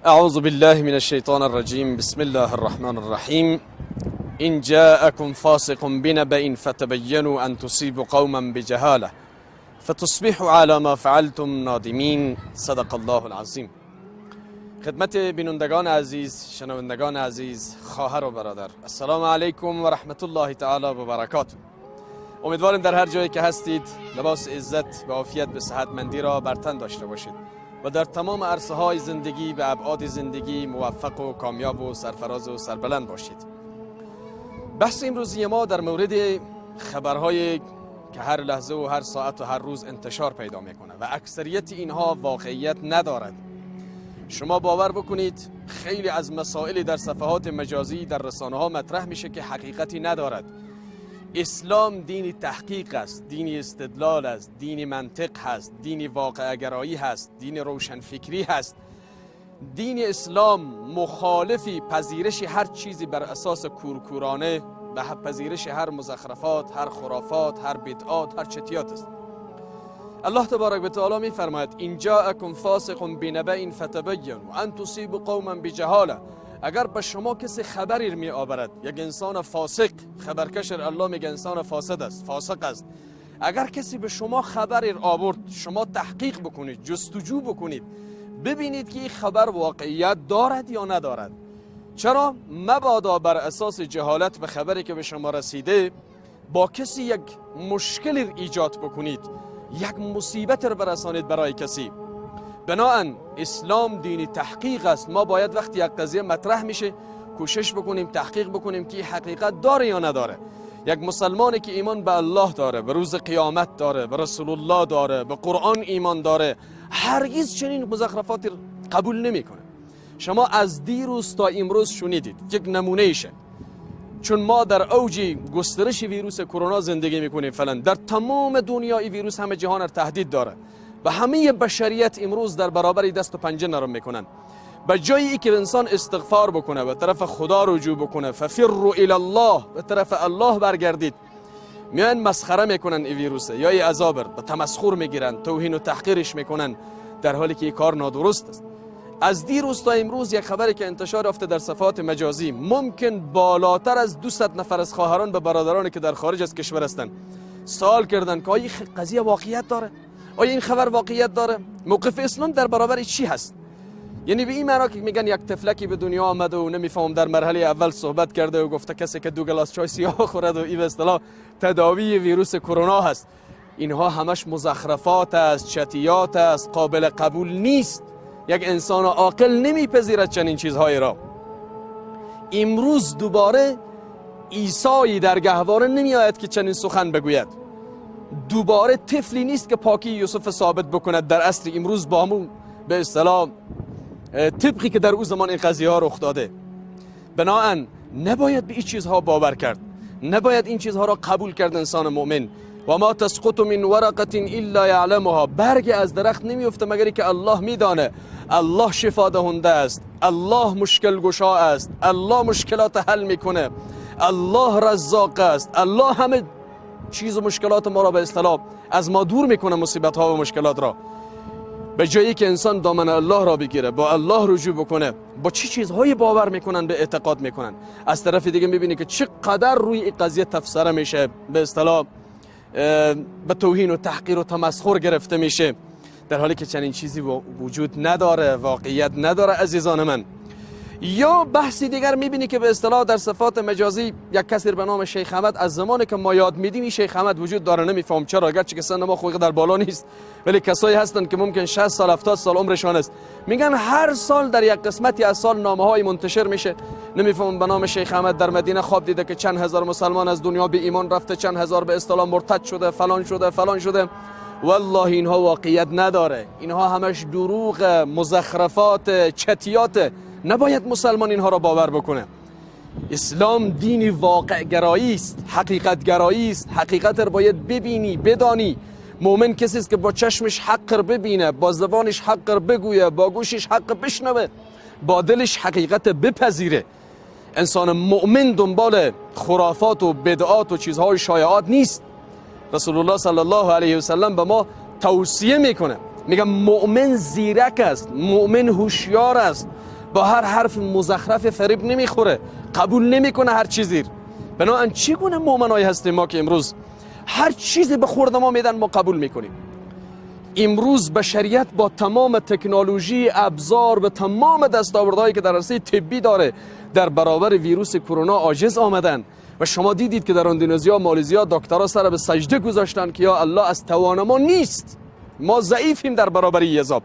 اعوذ بالله من الشیطان الرجیم. بسم الله الرحمن الرحیم. ان جاءكم فاسق بنبأ فتبینوا ان تصیبوا قوما بجهاله فتصبحوا على ما فعلتم نادمین. صدق الله العظیم. خدمت بینندگان عزیز، شنوندگان عزیز، خواهر و برادر، السلام علیکم و رحمت الله تعالی و برکاته. امیدواریم در هر جایی که هستید لباس عزت به عافیت، به صحتمندی را بر تن داشته باشید و در تمام عرصه های زندگی، به ابعاد زندگی موفق و کامیاب و سرفراز و سربلند باشید. بحث امروزی ما در مورد خبرهای که هر لحظه و هر ساعت و هر روز انتشار پیدا میکنه و اکثریت اینها واقعیت ندارد. شما باور بکنید، خیلی از مسائل در صفحات مجازی، در رسانه ها مطرح میشه که حقیقتی ندارد. اسلام دین تحقیق است، دین استدلال است، دین منطق هست، دین واقع گرایی هست، دین روشنفکری هست. دین اسلام مخالفی پذیرش هر چیزی بر اساس کورکورانه و پذیرش هر مزخرفات، هر خرافات، هر بدعات، هر چتیات است. الله تبارک و تعالی می فرماید: ان جاءکم فاسق بنبأ فتبینوا ان تصیبوا قوما بجهاله. اگر به شما کسی خبری می آورد، یک انسان فاسق، خبرکش، الله میگه انسان فاسد است، فاسق است. اگر کسی به شما خبری آورد، شما تحقیق بکنید، جستجو بکنید، ببینید که این خبر واقعیت دارد یا ندارد. چرا؟ مبادا بر اساس جهالت به خبری که به شما رسیده با کسی یک مشکل ایجاد بکنید، یک مصیبت رو برسانید برای کسی. بناءً اسلام دینی تحقیق است. ما باید وقتی یک قضیه مطرح میشه کوشش بکنیم، تحقیق بکنیم که حقیقت داره یا نداره. یک مسلمانی که ایمان به الله داره، به روز قیامت داره، به رسول الله داره، به قرآن ایمان داره، هرگز چنین مزخرفاتی قبول نمیکنه. شما از دیروز تا امروز شنیدید، یک نمونه ایشه. چون ما در اوج گسترش ویروس کرونا زندگی میکنیم، فعلا در تمام دنیا این ویروس همه جهان را تهدید داره و همه بشریت امروز در برابر دست و پنجه نرم میکنن. به جایی که انسان استغفار بکنه و طرف خدا رجوع بکنه، ففروا الی الله، به طرف الله برگردید، میان مسخره میکنن این ویروسه یا ای عذاب به تمسخر میگیرن، توهین و تحقیرش میکنن، در حالی که این کار نادرست است. از دیروز تا امروز یک خبری که انتشار یافته در صفحات مجازی، ممکن بالاتر از 200 نفر از خواهران به برادرانی که در خارج از کشور هستند سوال کردن که آیا قضیه واقعیت داره؟ آیا این خبر واقعیت داره؟ موقف اسلام در برابر چی هست؟ یعنی به این معنا که میگن یک طفلکی به دنیا آمده و نمیفهم در مرحله اول صحبت کرده و گفته کسی که 2 گلاس چای سیاه خورد و این به اصطلاح تداوی ویروس کرونا هست. اینها همش مزخرفات است، چتیات است، قابل قبول نیست. یک انسان عاقل نمیپذیرد چنین چیزهایی را. امروز دوباره عیسی در گهواره نمیآید که چنین سخن بگوید. دوباره طفلی نیست که پاکی یوسف ثابت بکند در عصر امروز با همون به اصطلاح طبقی که در او زمان این قضیه ها رخ داده. بناءً نباید به این چیزها باور کرد، نباید این چیزها را قبول کرد انسان مؤمن. و ما تسقط من ورقة الا یعلمها. برگ از درخت نمیفته مگر که الله میدانه. الله شفا دهنده است، الله مشکل گشا است، الله مشکلات حل میکنه، الله رزاق است، الله همه چیز و مشکلات ما را به اصطلاح از ما دور میکنه، مصیبت ها و مشکلات را. به جایی که انسان دامن الله را بگیره، با الله رجوع بکنه، با چه چیزهایی باور میکنن، به اعتقاد میکنن. از طرف دیگه میبینی که چقدر روی این قضیه تفسره میشه، به اصطلاح به توهین و تحقیر و تمسخر گرفته میشه، در حالی که چنین چیزی وجود نداره، واقعیت نداره عزیزان من. یا بحثی دیگر میبینی که به اصطلاح در صفات مجازی یک کسی به نام شیخ احمد، از زمانی که ما یاد میدیم این شیخ احمد وجود داره، نمیفهم چرا، اگرچه که سن ما خو در بالا نیست، ولی کسایی هستن که ممکن 60 سال، 70 سال عمرشان است، میگن هر سال در یک قسمتی از سال نامه های منتشر میشه، نمیفهم به نام شیخ احمد در مدینه خواب دیده که چند هزار مسلمان از دنیا به ایمان رفته، چند هزار به اصطلاح مرتد شده، فلان شده، فلان شده. والله اینها واقعیت نداره، اینها همش دروغ، مزخرفات، چتیات. نباید مسلمان اینها را باور بکنه. اسلام دین واقع گرایی است، حقیقت گرایی است. حقیقت را باید ببینی، بدانی. مؤمن کسی است که با چشمش حق را ببینه، با زبانش حق را بگویه، با گوشش حق بشنوه، با دلش حقیقت بپذیره. انسان مؤمن دنبال خرافات و بدعات و چیزهای شایعات نیست. رسول الله صلی الله علیه و سلم به ما توصیه میکنه، میگه مؤمن زیرک است، مؤمن هوشیار است. با هر حرف مزخرف فریب نمیخوره، قبول نمیکنه هر چیزی. بنابراین چگونه مؤمنایی هستیم ما که امروز هر چیزی به خورد ما میدن ما قبول میکنیم؟ امروز بشریت با تمام تکنولوژی، ابزار و تمام دستاوردهایی که در عرصه طبی داره در برابر ویروس کرونا عاجز آمدن و شما دیدید که در اندونزیا، مالزیا دکترها سر به سجده گذاشتن که یا الله از توان ما نیست، ما ضعیفیم در برابر این عذاب.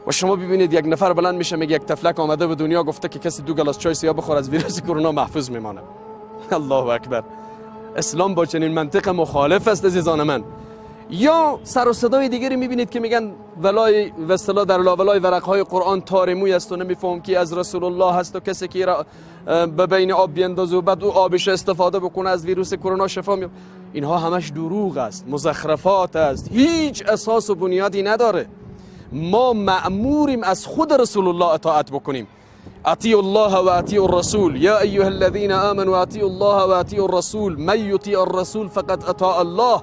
و شما ببینید یک نفر بلند میشه میگه یک طفلک آمده به دنیا گفته که کسی 2 گلاس چای سیاه بخور از ویروس کرونا محفوظ میمانه. الله اکبر. اسلام با چنین منطق مخالف است عزیزان من. یا سر و صدای دیگری میبینید که میگن ولای و اصطلاح در لاولای ورقهای قرآن تار موی است و نمیفهم کی از رسول الله هست و کسی که را به بین آب بیندازه و بعد او آبش استفاده بکنه از ویروس کرونا شفا می‌یابه. اینها همش دروغ است، مزخرفات است، هیچ اساس و بنیادی نداره. ما مأموریم از خود رسول الله اطاعت بکنیم. اطیعوا الله و اطیعوا الرسول یا ایها الذین آمنوا اطیعوا الله و اطیعوا الرسول من یطیع الرسول فقد اطاع الله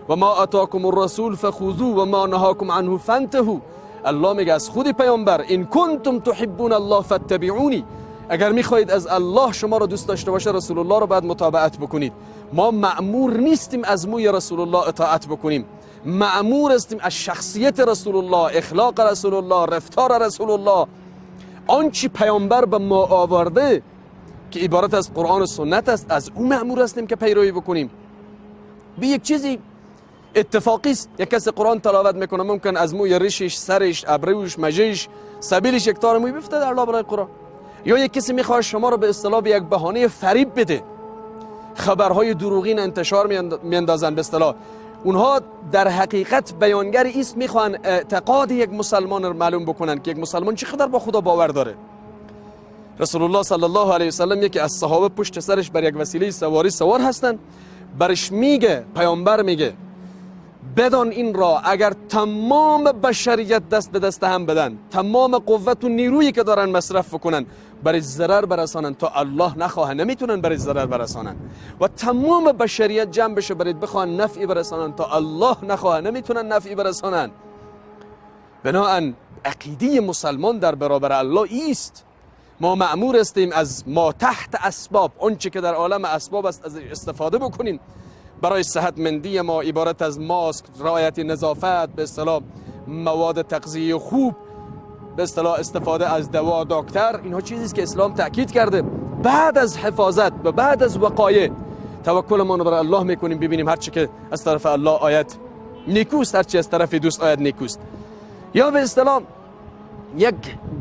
و ما اتاکم الرسول فخذوه و ما نهاکم عنه فانتهوا. الله میگه از خود پیامبر ان کنتم تحبون الله فاتبعونی، اگر میخواهید از الله شما را دوست داشته باشه رسول الله را باید متابعت بکنید. ما مأمور نیستیم از موی رسول الله اطاعت بکنیم، مأمور هستیم از شخصیت رسول الله، اخلاق رسول الله، رفتار رسول الله، آنچه پیامبر به ما آورده که عبارت از قرآن و سنت است، از او مأمور هستیم که پیروی بکنیم. به یک چیزی اتفاقی است، یک کسی قرآن تلاوت میکنه ممکن از موی ریشش، سرش، ابروش، مجیش، سبیلش یک تار موی بیفته در لابلای قرآن. یا یک کسی میخواد شما رو به اصطلاح به یک بهانه فریب بده، خبرهای دروغین انتشار میاندازن. به اصطلاح اونها در حقیقت بیانگر ایست، میخوان اعتقاد یک مسلمان رو معلوم بکنن که یک مسلمان چقدر با خدا باور داره. رسول الله صلی الله علیه وسلم یکی از صحابه پشت سرش بر یک وسیله سواری سوار هستن، برش میگه، پیامبر میگه بدان این را اگر تمام بشریت دست به دست هم بدن، تمام قوت و نیرویی که دارن مصرف بکنن برای ضرر برسانن، تا الله نخواه نمیتونن برای ضرر برسانن، و تمام بشریت جمع بشه برای بخوان نفعی برسانن، تا الله نخواه نمیتونن نفعی برسانن. بناهن عقیده مسلمان در برابر الله ایست. ما مأمور هستیم از ما تحت اسباب، آنچه که در عالم اسباب است از استفاده بکنیم برای صحتمندی ما، عبارت از ماسک، رعایت نظافت، به اصطلاح مواد تغذیه خوب، به اصطلاح استفاده از دوا، دکتر، اینها چیزی است که اسلام تاکید کرده. بعد از حفاظت و بعد از وقایع توکل ما رو بر الله میکنیم، ببینیم هر چی که از طرف الله آید نیکوست، هر چی از طرف دوست آید نیکوست. یا به اصطلاح یک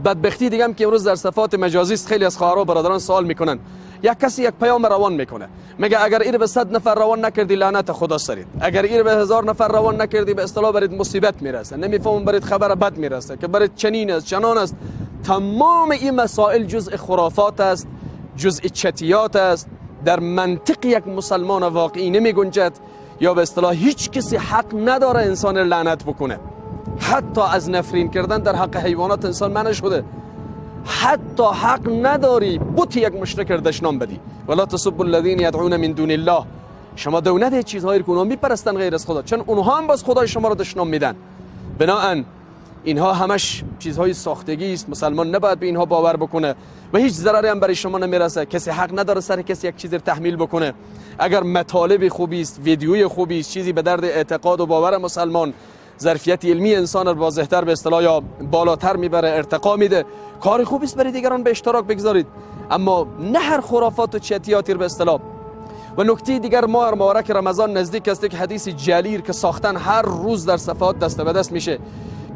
بدبختی دیگه هم که امروز در صفات مجازی است، خیلی از خواهرها و برادران سوال میکنن. یک کسی یک پیام روان میکنه، میگه اگر این به 100 نفر روان نکردی لعنت خدا سرید، اگر این به 1000 نفر روان نکردی به اصطلاح برید مصیبت میرسه، نمیفهمم برید خبر بد میرسه که برید چنین است چنان است. تمام این مسائل جزء خرافات است، جزء چتیات است، در منطق یک مسلمان واقعی نمیگنجد. یا به اصطلاح هیچ کسی حق نداره انسان لعنت بکنه، حتی از نفرین کردن در حق حیوانات انسان منع شده. حتی حق نداری بت یک مشرک را دشنام بدی. ولا تسبوا الذین یدعون من دون الله، شما دو ندهید چیزهایی که اونها میپرستن غیر از خدا، چون اونها هم باز خدای شما را دشنام میدن. بناهن اینها همش چیزهای ساختگی است، مسلمان نباید به اینها باور بکنه و هیچ ضرری هم برای شما نمیرسه. کسی حق نداره سر کسی یک چیزی رو تحمیل بکنه. اگر مطالب خوبی است، ویدیوی خوبی است، چیزی به درد اعتقاد و باور مسلمان، ظرفیت علمی انسان رو واضح‌تر به اصطلاح یا بالاتر میبره، ارتقا میده، کار خوبی است برای دیگران به اشتراک بگذارید، اما نه هر خرافات و چتیاتی به اصطلاح. و نکته دیگر، ماه مبارک رمضان نزدیک است که حدیث جلیر که ساختن هر روز در صفحات دست به دست میشه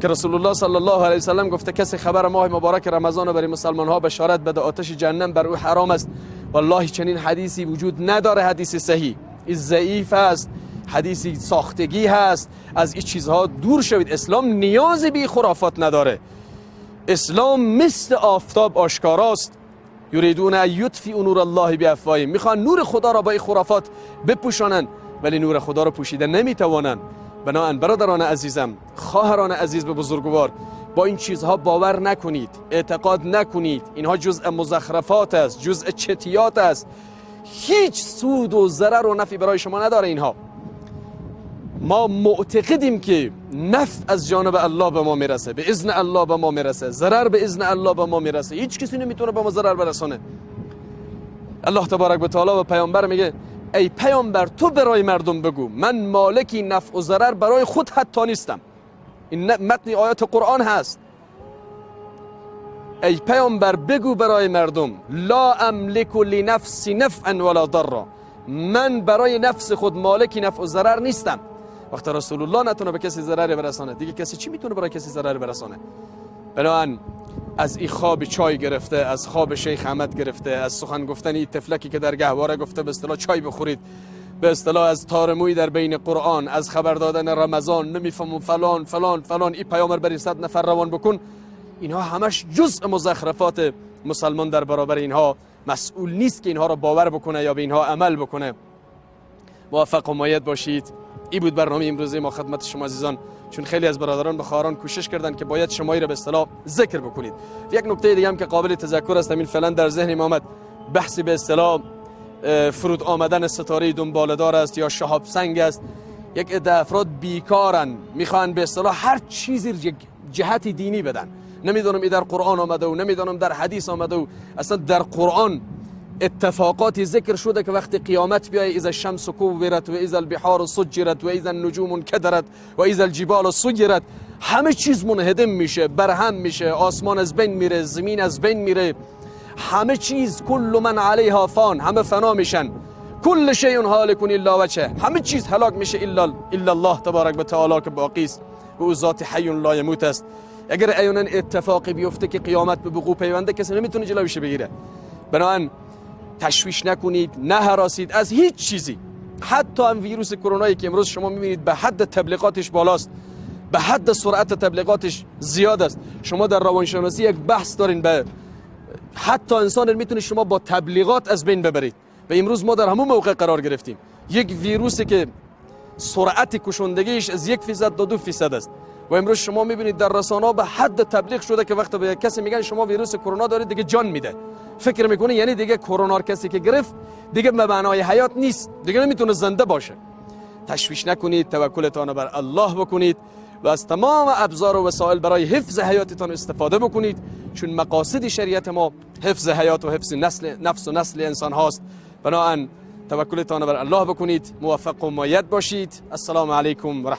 که رسول الله صلی الله علیه وسلم گفته کسی خبر ماه مبارک رمضان رو برای مسلمان ها بشارت بده آتش جهنم بر او حرام است. والله چنین حدیثی وجود نداره، حدیث صحیح، این ضعیف است، حدیثی ساختگی هست. از این چیزها دور شوید. اسلام نیازی به خرافات نداره. اسلام مثل آفتاب آشکاراست. یریدون ان یطفئوا نور الله بافواههم، میخوان نور خدا را با این خرافات بپوشانند، ولی نور خدا را پوشیده نمیتوانند. بنابراین برادران عزیزم، خواهران عزیز به بزرگوار، با این چیزها باور نکنید، اعتقاد نکنید. اینها جزء مزخرفات است، جزء چتیات است، هیچ سود و ضرر و نفعی برای شما نداره. اینها ما معتقدیم که نفع از جانب الله به ما میرسه، به اذن الله به ما میرسه، ضرر به اذن الله به ما میرسه. هیچ کسی نمیتونه به ما ضرر برسانه. الله تبارک و تعالی به پیامبر میگه ای پیامبر، تو برای مردم بگو من مالکی نفع و ضرر برای خود حتی نیستم. این متن آیات قرآن هست. ای پیامبر بگو برای مردم لا املک لنفسی نفعا ولا ضرا، من برای نفس خود مالکی نفع و ضرر نیستم. وقتی رسول الله نتونه به کسی ضرر برسانه، دیگه کسی چی میتونه برای کسی ضرر برسانه؟ بنابراین از این خواب چای گرفته، از خواب شیخ احمد گرفته، از سخن گفتن این طفلکی که در گهواره گفته به اصطلاح چای بخورید، به اصطلاح از تار موی در بین قرآن، از خبر دادن رمضان، نمیفهمم فلان فلان فلان، این پیامبر برای 100 نفر روان بکن، اینها همش جزء مزخرفات. مسلمان در برابر اینها مسئول نیست که اینها را باور بکنه یا به اینها عمل بکنه. موفق و مؤید باشید. این بود برنامه امروزی ما خدمت شما عزیزان، چون خیلی از برادران به خواهران کوشش کردن که باید شما را به اصطلاح ذکر بکنید. یک نکته دیگه هم که قابل تذکر است، همین فعلا در ذهن ما آمد، بحث به اصطلاح فرود آمدن ستاره دنباله‌دار است یا شهاب سنگ است. یک عده افراد بیکارن، میخوان به اصطلاح هر چیزی یک جهت دینی بدن. نمیدونم ای در قرآن آمده و نمیدونم در حدیث آمده و اصلا در قرآن اتفاقاتی ذکر شده که وقتی قیامت بیای، اذا الشمس کورت و اذا البحار سجرت و اذا النجوم انکدرت و اذا الجبال سیرت، همه چیز منهدم میشه، برهم میشه، آسمان از بین میره، زمین از بین میره، همه چیز، کل من علیها فان، همه فنا میشن، کل شیء هالک الا وجهه، همه چیز هلاک میشه الا الله تبارک و تعالی که باقی است و او ذات حی لا یموت است. اگر ایونا اتفاقی بیفته که قیامت به وقوع پیونده، کسی نمیتونه جلوش بگیره. بنابراین تشویش نکنید، نهراسید از هیچ چیزی. حتی هم ویروس کرونایی که امروز شما میبینید به حد تبلیغاتش بالاست، به حد سرعت تبلیغاتش زیاد است. شما در روانشناسی یک بحث دارین، به حتی انسان میتونه شما با تبلیغات از بین ببرید و امروز ما در همون موقع قرار گرفتیم. یک ویروسی که سرعت کشندگیش از 1% تا 2% است و امروز شما میبینید در رسانه‌ها به حد تبلیغ شده که وقتی به کسی میگن شما ویروس کرونا دارید، دیگه جان میده، فکر میکنه یعنی دیگه کرونا کسی که گرفت دیگه به معنای حیات نیست، دیگه نمیتونه زنده باشه. تشویش نکنید، توکلتان بر الله بکنید و از تمام ابزار و وسایل برای حفظ حیاتتان استفاده بکنید، چون مقاصد شریعت ما حفظ حیات و حفظ نسل، نفس و نسل انسان هاست. بنابراین توکلتان بر الله بکنید، موفق و مؤید باشید. السلام علیکم و رحمت